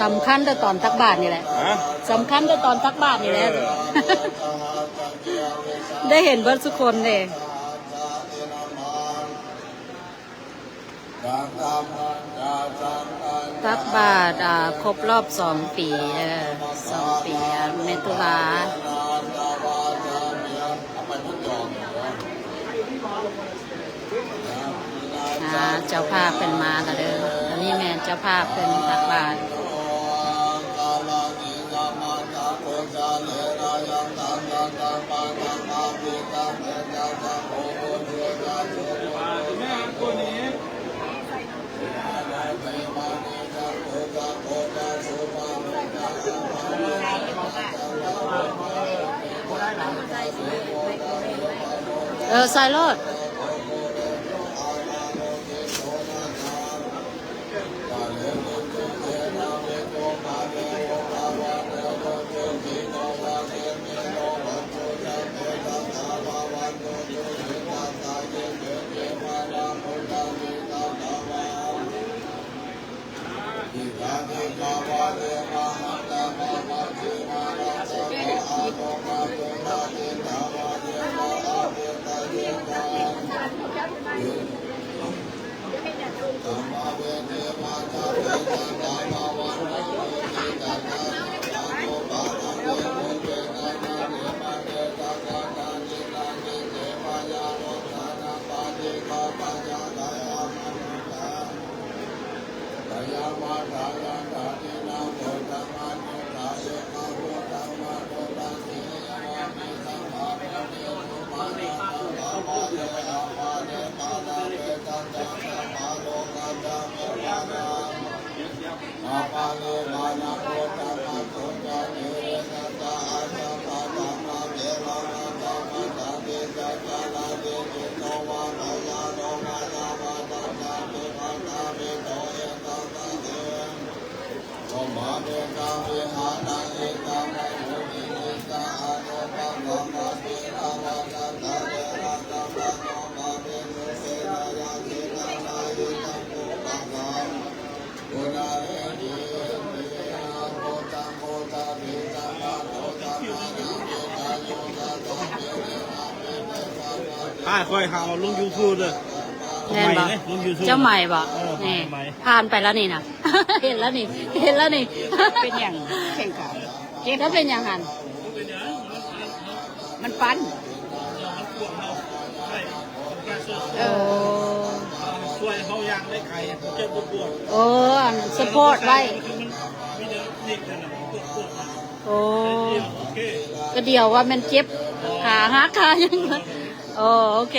ສຳຄັນແຕ່ຕອນຕັກບາດນີ້ແຫຼະ. ຮະ? ສຳຄັນແຕ່ຕອນຕັກບາດນີ້ແຫຼະ. ເອີ ໄດ້ເຫັນເບິດທຸກຄົນເດ້. ຕັກບາດ ອ່າ ຄົບຮອບສອງປີເດີ ສອງປີ ແມ່ຕຸລາ. ອ່າ ເຈົ້າພາບເພິ່ນມາແລ້ວເດີ. ອັນນີ້ແມ່ນເຈົ້າພາບເພິ່ນຕັກບາດ. ເອີ ໃສ່ໂລດ. ອ້າຍຂ້ອຍຫາເອົາລົງຢູທູບເດີ. ແມ່ນບໍ່? ລົງຢູທູບ. ເຈົ້າໃໝ່ບໍ່? ເອີ ນີ້ ໃໝ່ ຜ່ານໄປແລ້ວນີ້ນະ. ເຫັນແລ້ວນີ້ ເຫັນແລ້ວນີ້. ເປັນຫຍັງແຂ່ງກັນ? ເຈັບ. ແລ້ວເປັນຫຍັງຫັ້ນ? ມັນປັ່ນ. ເອີ ໂອ້ ຊ່ວຍເຮົາຍ່າງໄດ້ໄກ ເຈັບບໍ່ປວດ. ເອີ ອັນນັ້ນສະພອດໄວ້. ໂອ້ ກະດຽວວ່າແມ່ນເຈັບ ຂາຫັກຂາຫຍັງ. ໂອ້ ໂອເຄ.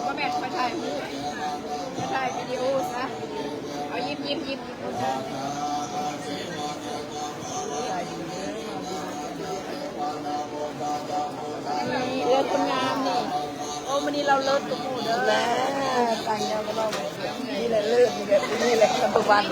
ບໍ່ແມ່ນຂ້ອຍຖ່າຍຮູບ ຂ້ອຍຖ່າຍວິດີໂອຊະ. ເອົາ ຍິ້ມ ຍິ້ມ ຍິ້ມ. ນີ້ເລີດຄົນງາມນີ້. ໂອ້ ມື້ນີ້ລາວເລີດກວ່າໝູ່ເດີ. ແລ້ວ ຕ່າງແນວກໍລອງ ນີ້ແຫຼະເລີດ ນີ້ແຫຼະ ນີ້ແຫຼະ number one.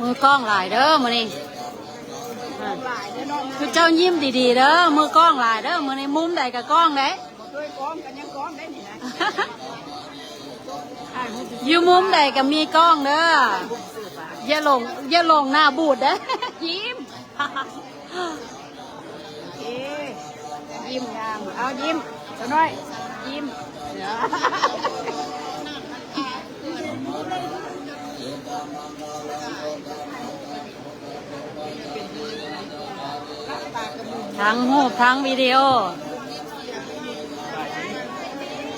ມືກ້ອງຫຼາຍເດີມື້ນີ້. ຄືເຈົ້າຍິ້ມດີໆເດີ ມືກ້ອງຫຼາຍເດີມື້ນີ້. ມຸມໃດກະກ້ອງເດ້. ຢູ່ມຸມໃດກະມີກ້ອງເດີ. ຢ່າຫຼົງ ຢ່າຫຼົງໜ້າບູດເດີ. ຍິ້ມ. ໂອເຄ ຍິ້ມງາມ. ເອົາ ຍິ້ມ ສາວນ້ອຍ ຍິ້ມ. ເປັນທີ່ ລັບຕາ ທັງຮູບທັງວິດີໂອ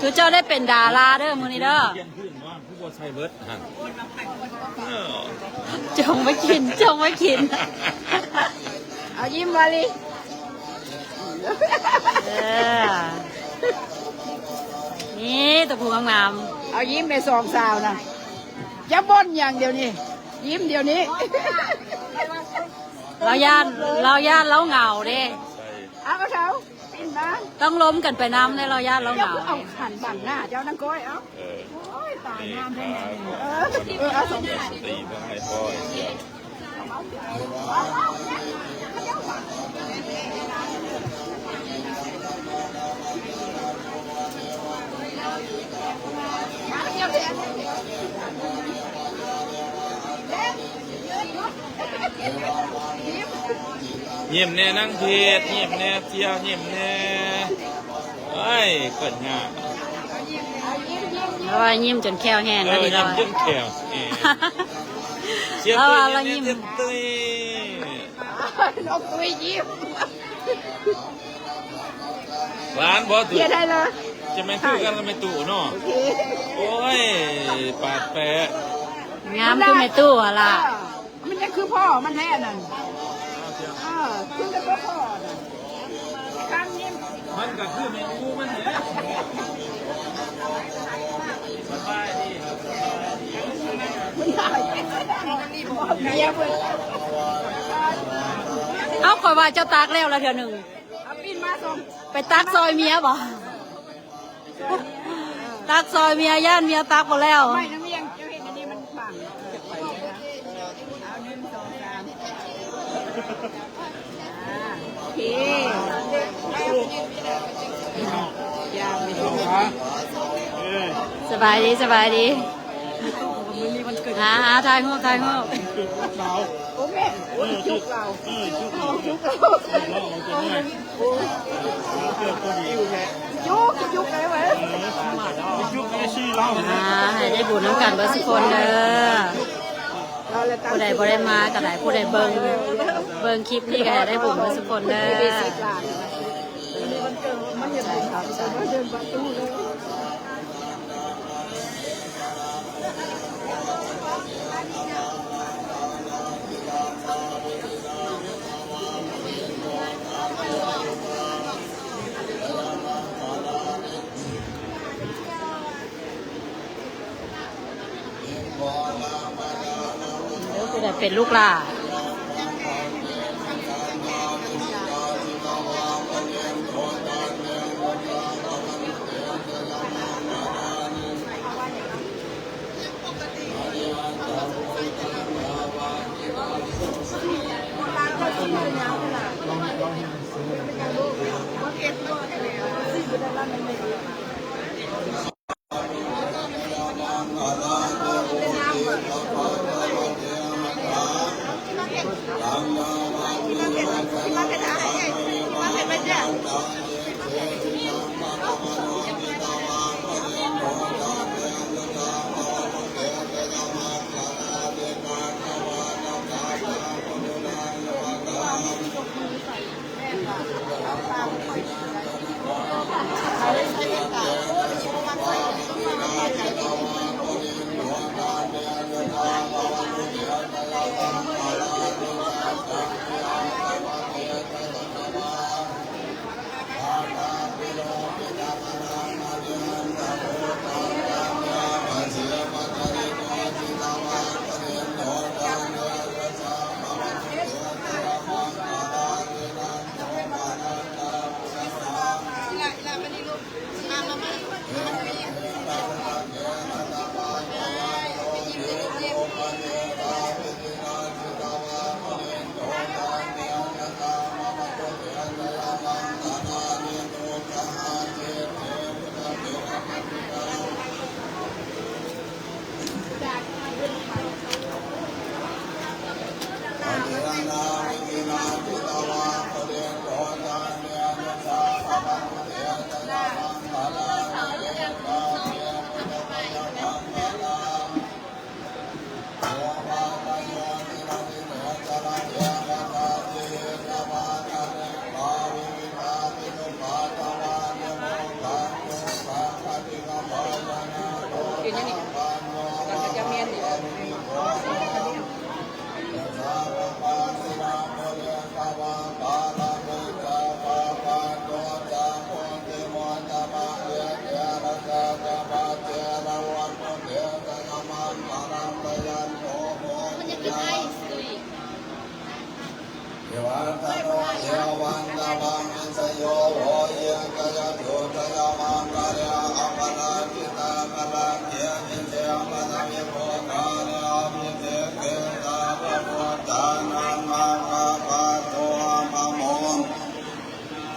ຄືເຈົ້າໄດ້ເປັນດາລາເດີ້ມື້ນີ້ເດີ້. ປ່ຽນພື້ນວ່າງ ຄືບໍ່ໃສ່ເບິດຫັ້ນ. ເອີ ຈົ່ງໄວ້ກິນ ຈົ່ງໄວ້ກິນ. ເອົາ ຍິ້ມມາລີ. ເອີ ນີ້ຕົວຜູ້ງາມໆ. ເອົາ ຍິ້ມແມ່ສອງສາວນະ. ຢ່າບ່ອນຫຍັງດຽວນີ້ ຍິ້ມດຽວນີ້. ລາວຢ້ານ ລາວຢ້ານລາວເຫງົາເດ້. ເອົາ ເອົາເຖົ້າ ປິ່ນມາ ຕ້ອງລົມກັນໄປນຳເດ້ ລາວຢ້ານລາວເຫງົາ. ເຈົ້າຄືເອົາຂັນບັງໜ້າເຈົ້ານາງກ້ອຍ ເອົາ. ເອີ ໂອ້ຍ ຕາຍງາມແທ້. ເອີ ເອີ ເອົາສອງ ສະຕີເບິ່ງໃຫ້ພໍ່. ຍິ້ມແດ່ນາງເພດ ຍິ້ມແດ່ ຈຽວ ຍິ້ມແດ່. ໂອ້ຍ ເກີດຍາກ ລາວວ່າຍິ້ມຈົນແຂ້ວແຫ້ງແລ້ວນີ້ ລາວວ່າຍິ້ມຈົນແຂ້ວແຫ້ງ. ລາວວ່າລາວຍິ້ມ ນ້ອງຕຸ້ຍຍິ້ມ. ຫຼານບໍ່ ຕຸ້ຍ ຈະແມ່ນຄືກັນກັບແມ່ຕູ້ເນາະ. ໂອ້ຍ ປາດແປະ ງາມຄືແມ່ຕູ້ຫັ້ນລະ. ມັນຍັງຄືພໍ່ມັນແທ້ອັນນັ້ນ. ເອີ ຄືກັບພໍ່ນັ້ນ. ຄັນນີ້ ມັນກໍຄືແມ່ອູມັນແຫຼະ. ສະບາຍດີ ເມຍເພິ່ນ. ເອົ້າ ຂ້ອຍວ່າເຈົ້າຕັກແລ້ວລະເທື່ອໜຶ່ງ. ເອົາ ປິ່ນມາສົ່ງ ໄປຕັກຊ່ອຍເມຍບໍ? ຕັກຊ່ອຍເມຍ ຢ້ານເມຍຕັກບໍ່ແລ້ວ. ໄມ້ນາງວຽງ ເຈົ້າເຮັດອັນນີ້ມັນບັງ. ເອົາ ໜຶ່ງ ສອງ ສາມ. ອ່າ ໂອເຄ. ສະບາຍດີ ສະບາຍດີ. ອ່າ ອ່າ ຖ່າຍຮູບ ຖ່າຍຮູບ. ໂອ້ ແມ່ນ ໂອ້ຍ ຈຸກລາວ ເອີ ຈຸກລາວ ຈຸກລາວ ຈຸກລາວ ຈຸກລາວ. ໂອ້ຍ ຈຸກ ຈຸກໄດ້ເວີຍ. ຈຸກໄດ້ຊື່ລາວ. ອ່າ ໃຫ້ໄດ້ບຸນນຳກັນເບິດສຸຄົນເດີ. ຜູ້ໃດບໍ່ໄດ້ມາກໍໄດ້ ຜູ້ໃດເບິ່ງ ເບິ່ງຄລິບນີ້ກໍໃຫ້ໄດ້ບຸນເບິດສຸຄົນເດີ. ເປັນລູກຫຼ້າ.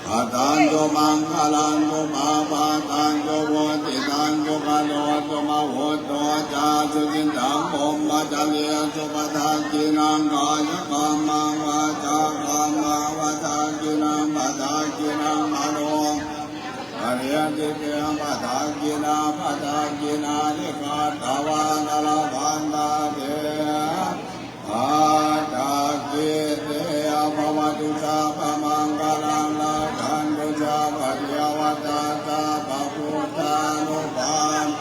ກະຕັນຈຸ ມັງຄະລັນ ບຸບພາພາຕັນຈຸ ວຸຕິຕັນຈຸ ກະໂຕ ສຸມະຫຸດໂຕຈາ ສຸກິນຕັງ ພົມມະຈະເລສຸ ປະທັກກິນນັງ ກາຍະກັມມັງ ວາຈາກັມມັງ ປະທັກກິນນັງ ປະທັກກິນນັງ ມະໂນ ປະເລນຕິເຕ ປະທັກກິນາ ປະທັກກິນາ ນິກາຕະວາ ນະລະວັນຕາເຕ ພະທັກກິເຕ ພະວັນຕຸ ສັບພະມັງຄະລັງ ລັກຂັນຕຸ ສັບພະເທວະຕາ ສັບພະພຸດທານຸພາເວ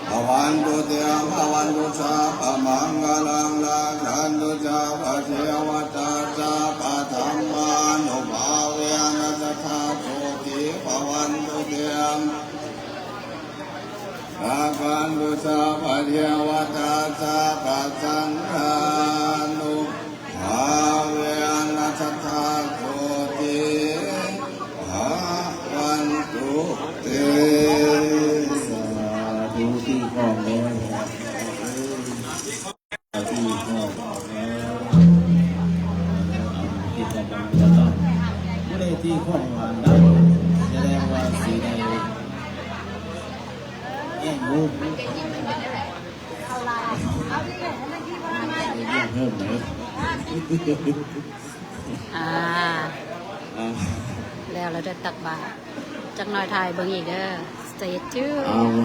ພະວັນຕຸເຕ ພະວັນຕຸ ສັບພະມັງຄະລັງ ລັກຂັນຕຸ ສັບພະເທວະຕາ ສັບພະທຳມານຸພາເວນະ ສັດທາໂສຕິ ພະວັນຕຸເຕ ລັກຂັນຕຸ ສັບພະເທວະຕາ ສັບພະສັງຄານຸພາເວນະ ສັດທາໂສຕິ ພະວັນຕຸເຕ. ສາທຸ ທີ່ຂອງເດີ ທີ່ຂອງເດີ ທີ່ຂອງເດີ ຜູ້ໃດທີ່ຂອງຫວານໄດ້ ສະແດງວ່າຊິໄດ້ ແອງຮູ້ ເພີ່ມເດີ ອ່າ ອ່າ ແລ້ວລະເດີ ຕັກບາດ ຈັກໜ້ອຍຖ່າຍເບິ່ງອີກເດີ stay tuned.